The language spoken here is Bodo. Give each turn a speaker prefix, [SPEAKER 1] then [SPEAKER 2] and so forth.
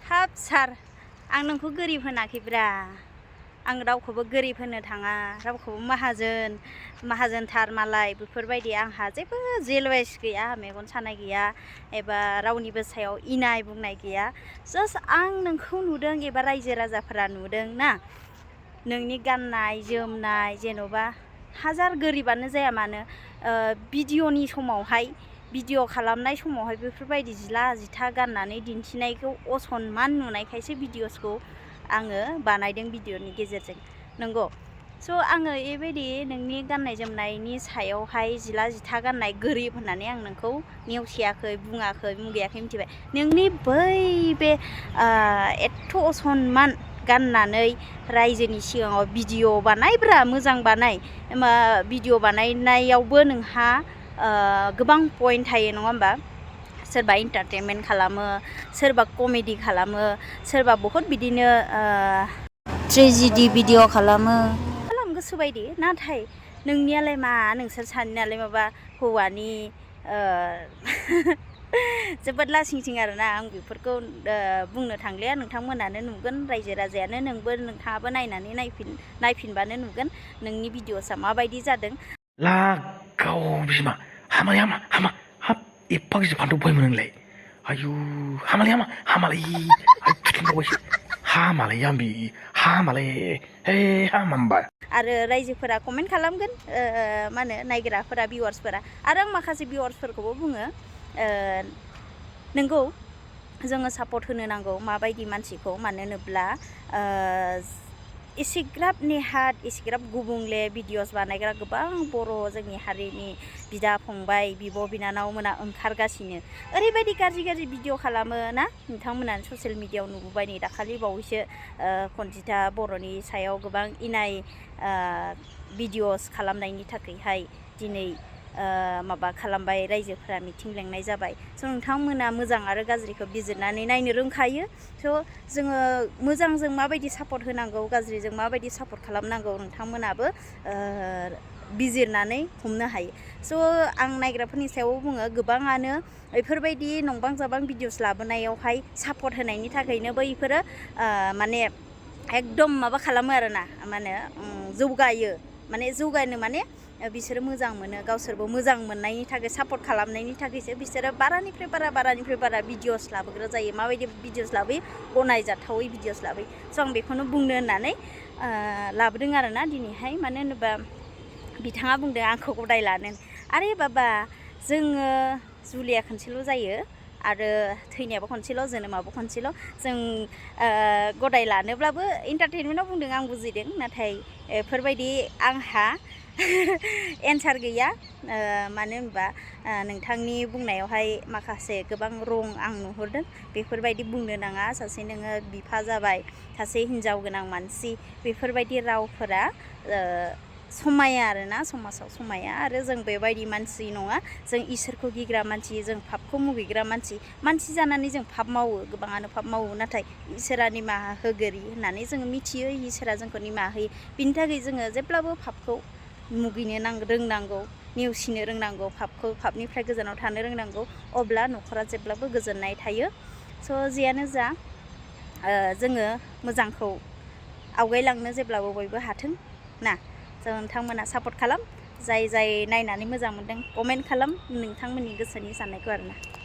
[SPEAKER 1] हाब सार आं नोंखौ गोरिब होनाखैब्रा आं रावखौबो गोरिब होनो थाङा रावखौबो माहाजोनथार मालाय बेफोरबायदि आंहा जेबो जेलवेस गैया मेगन सानाय गैया एबा रावनिबो सायाव इनाय बुंनाय गैया जास्ट आं नोंखौ नुदों एबा रायजो राजाफोरा नुदों ना नोंनि गाननाय जोमनाय जेन'बा हाजार गोरिबानो जाया मानो भिडिअनि समावहाय भिडिअ खालामनाय समावहाय बेफोरबायदि जिला जिथा गाननानै दिन्थिनायखौ असनमान नुनायखायसो भिडिअसखौ आङो बानायदों भिडिअनि गेजेरजों नंगौ स' आङो बेबायदि नोंनि गाननाय जोमनायनि सायावहाय जिला जिथा गाननाय गोरिब होननानै आं नोंखौ नेवसियाखै बुङाखै मुगैयाखै मिथिबाय नोंनि बै बे एथ' असनमान गाननानै रायजोनि सिगाङाव भिडिअ बानायब्रा मोजां बानाय भिडिअ बानायनायावबो नोंहा गोबां पइन्ट थायो नङा होमबा सोरबा एन्टारटेनमेन्ट खालामो सोरबा कमेडि खालामो सोरबा बहुत बिदिनो ट्रेजेडि भिडिअ खालाम गोसो बायदि नाथाय नोंनियालाय मा नोंसोर सानैनालाय माबा हौवानि जोबोद लासिंसिं आरोना आं बेफोरखौ बुंनो थांलिया नोंथांमोनानो नुगोन रायजो राजायानो नोंथाङाबो नायनानै नायफिनबानो नुगोन नोंनि भिडिअसआ माबायदि जादों
[SPEAKER 2] लागाव बिमा हामालै हामा हाब एफा गिदिर फान्थाव बायमोन नोंलाय आयु हामालै थुथुनबावबायसो हामालै आंबि हामालै हे हामामबा
[SPEAKER 1] आरो रायजोफोरा कमेन्ट खालामगोन मा होनो नायग्राफोरा भिउवार्सफोरा आरो आं माखासे भिउवार्सफोरखौबो बुङो नोंगौ जोङो सापर्ट होनो नांगौ माबायदि मानसिखौ मानो होनोब्ला एसेग्राब नेहाद एसेग्राब गुबुंले भिडिअस बानायग्रा गोबां बर' जोंनि हारिनि बिदा फंबाय बिब' बिनानाव मोना ओंखारगासिनो ओरैबायदि गाज्रि भिडिअ खालामो ना नोंथांमोना ससियेल मिडियायाव नुबोबाय नै दाखालि बावैसो खनजिथा बर'नि सायाव गोबां इनाय भिडिअस खालामनायनि थाखायहाय दिनै माबा खालामबाय रायजोफोरा मिथिं लेंनाय जाबाय स' नोंथांमोना मोजां आरो गाज्रिखौ बिजिरनानै नायनो रोंखायो स' जोङो मोजांजों माबायदि सापर्ट होनांगौ गाज्रिजों माबायदि सापर्ट खालामनांगौ नोंथांमोनाबो बिजिरनानै हमनो हायो स' आं नायग्राफोरनि सायाव बुङो गोबाङानो बेफोरबायदि नंबां जाबां भिडिअस लाबोनायावहाय सापर्ट होनायनि थाखायनो बैफोरो माने एकदम माबा खालामो आरोना माने जौगानो माने बिसोरो मोजां मोनो गावसोरबो मोजां मोननायनि थाखाय सापर्ट खालामनायनि थाखायसो बिसोरो बारानिफ्राय बारा भिडिअस लाबोग्रा जायो माबायदि भिडिअस लाबोयो गनायजाथावै भिडिअस लाबोयो स' आं बेखौनो बुंनो होननानै लाबोदों आरोना दिनैहाय मानो होनोबा बिथाङा बुंदों आंखौ गदाय लानो आरे बाबा जोङो जुलिया खनसेल' जायो आरो थैनायाबो खनसेल' जोनोमाबो खनसेल' जों गदाय लानोब्लाबो एन्टारटेनमेन्टआव बुंदों आं बुजिदों नाथाय बेफोरबायदि आंहा एन्सार गैया मानो होनबा नोंथांनि बुंनायावहाय माखासे गोबां रं आं नुहुरदों बेफोरबायदि बुंनो नाङा सासे नोङो बिफा जाबाय सासे हिन्जाव गोनां मानसि बेफोरबायदि रावफोरा समाया आरोना समाजाव समाया आरो जों बेबायदि मानसि नङा जों इसोरखौ गिग्रा मानसि जों पापखौ मुगैग्रा मानसि जानानै जों पाप मावो गोबाङानो पाप मावो नाथाय इसोरा निमाहा होगोरि होननानै जोङो मिथियो इसोरा जोंखौ निमाहा होयो बिनि थाखाय जोङो जेब्लाबो पापखौ मुगैनो रोंनांगौ नेवसिनो रोंनांगौ पापनिफ्राय गोजानाव थानो रोंनांगौ अब्ला न'खरा जेब्लाबो गोजोननाय थायो स' जियानो जा जोङो मोजांखौ आवगायलांनो जेब्लाबो बयबो हाथों ना जों नोंथांमोना सापर्ट खालाम जाय नायनानै मोजां मोनदों कमेन्ट खालाम नोंथांमोननि गोसोनि साननायखौ आरोना